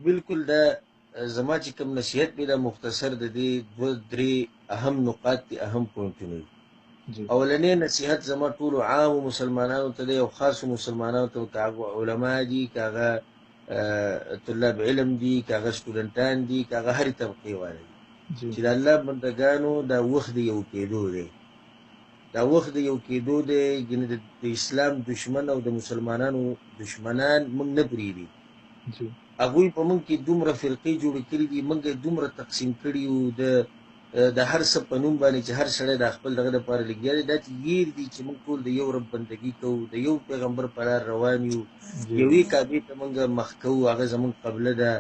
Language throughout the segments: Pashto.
بالکل، دا زما چې کوم نصیحت دی دا مختصر د دې دوه درې اهم نقاط دي، اهم پوینټونه دي. اولنی نصیحت زما ټولو عامو مسلمانانو ته دی او خاصو مسلمانانو ته، که هغه علما دي، که هغه طلاب علم دي، که هغه سټوډنټان دي، که هغه هرې طبقې والا دي، چې د الله بندګانو دا وخت د یو کېدو دی، دا وخت د یو کېدو دی. ګنې د اسلام دشمن او د مسلمانانو دشمنان موږ نه پرېږدي. هغوی په موږ کې دومره فرقې جوړې کړې دي، موږ یې دومره تقسیم کړي یو د هر څه په نوم باندې چې هر سړی د خپل دغه دپاره لګیا دی. دا چې هېر دي چې موږ ټول د یو رب بندګي کوو، د یو پیغمبر په لار روان یو، یوې کعبې ته موږ مخ کوو، هغه زموږ قبله ده،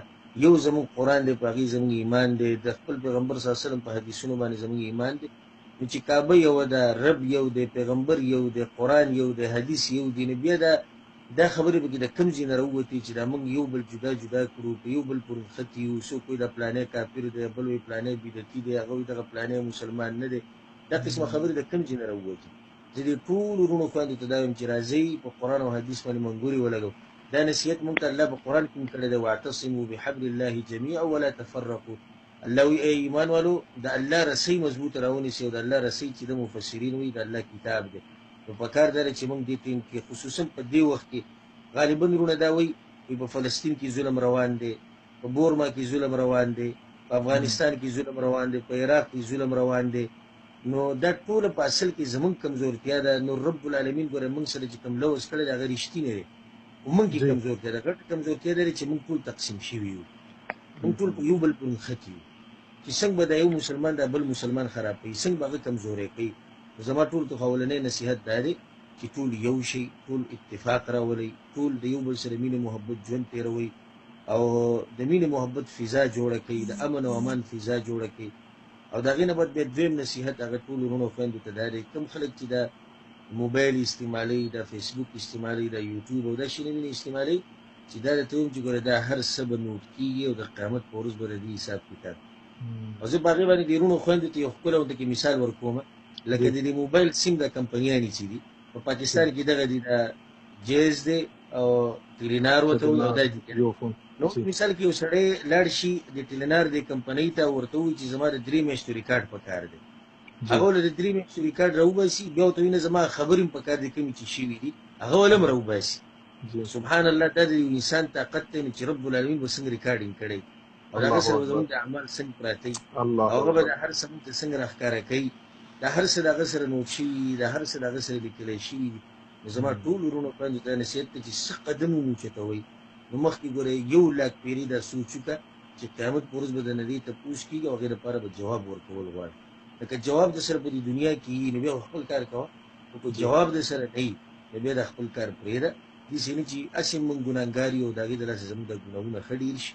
یو زموږ قرآن دی، په هغې زموږ ایمان دی، د خپل پیغمبر صلی الله علیه وسلم په حدیثونو باندې زموږ ایمان دی. نو چې کعبه یوه ده، رب یو دی، پیغمبر یو دی، قرآن یو دی، حدیث یو دی، نو بیا دا خبرې پکې د کوم ځای نه راووتې چې دا موږ یو بل جدا جدا کړو، په یو بل پورې نښتي یو؟ څوک وایي دا پلانی کافر دی، بل وایي پلانی بدعتي دی، هغه وایي دغه پلانی مسلمان نه دی. دا قسمه خبرې د کوم ځای نه راووتې؟ زه دې ټولو وروڼو خویندو ته دا وایم چې راځئ په قرآن او حدیث باندې منګورې ولګوو. دا نصیحت موږ ته الله په قرآن کې هم کړی دی، واعتصموا بحبل الله جمیعا ولا تفرقوا. الله وایي ای ایمان والو، د الله رسۍ مضبوطه راونیسئ، او د الله رسۍ چې د مفسرین وایي د الله کتاب دی. نو په کار دا دی چې موږ دې ټیم کې خصوصا په دې وخت کې غالبا وروڼه دا وایي چې په فلسطین کې ظلم روان دی، په بورما کې ظلم روان دی، په افغانستان کې ظلم روان دی، په عراق کې ظلم روان دی. نو دا ټوله په اصل کې زموږ کمزورتیا ده. نو رب العالمین ګوره موږ سره چې کوم لوظ کړی دی هغه رښتینی دی، خو موږ کې کمزورتیا ده. غټه کمزورتیا دا ده چې موږ ټول تقسیم شوي یو، موږ ټول په یو بل پورې نښتي یو چې څنګه به دا یو مسلمان دا بل مسلمان خرابوي، څنګه به هغه کمزوری کوي. زما ټول ته خو اولنی نصیحت دا دی چې ټول یو شئ، ټول اتفاق راولئ، ټول د یو بل سره مینه محبت ژوند تېروئ او د مینې محبت فضا جوړه کړئ، د امن او امان فضا جوړه کړئ. او د هغې نه بعد بیا دویم نصیحت هغه ټولو وروڼو خویندو ته دا دی، کوم خلک چې دا موبایل استعمالوي، دا فیسبوک استعمالوي، دا یوټیوب او دا شي نه استعمالوي، چې دا درته وایم چې ګوره دا هر څه به نوټ کېږي او د قیامت په ورځ به د دې حساب کتاب. او زه په هغې باندې د وروڼو خویندو ته یو ښکلی غونډه کې مثال ورکوم، لکه د دې موبایل سیم دا کمپنیانې چې دي په پاکستان کې، دغه دي دا جیز دی او ټیلینار ورته وایي او دا دي. نو مثال کې یو سړی لاړ شي د ټیلینار د کمپنۍ ته، ورته ووایي چې زما د 3 میاشتو ریکارډ پکار دی، هغه له د 3 میاشتو ریکارډ راوباسي، بیا ورته وایي نه زما خبرې هم پکار دي کومې چې شوي دي، هغه ول هم راوباسي. سبحان الله، دا د یو انسان طاقت دی چې رب العالمین به څنګه ریکارډینګ کړی او د هغه سره به زموږ د اعمال څنګه پراته وي او هغه به د هر څه موږ ته څنګه راښکاره کوي، دا هر څه د هغه سره نوټ شوي دي، دا هر څه د هغه سره لیکلی شوي دي. نو زما ټول وروڼو خویندو ته نصیحت دی چې څه قدم هم اوچتوئ، نو مخکې ګورئ 1 لاک پېرې دا سوچ وکړه چې قیامت په ورځ به د نه دې تپوس کېږي او هغې لپاره به جواب ورکول غواړي. لکه جواب د سره په دې دنیا کې وي نو بیا خو خپل کار کوه، خو که جواب د سره نه وي نو بیا د خپل کار پرېږده. داسې نه چې هسې موږ ګناهګار یو او د هغې د لاسه زموږ دا ګناهونه ښه ډېر شي.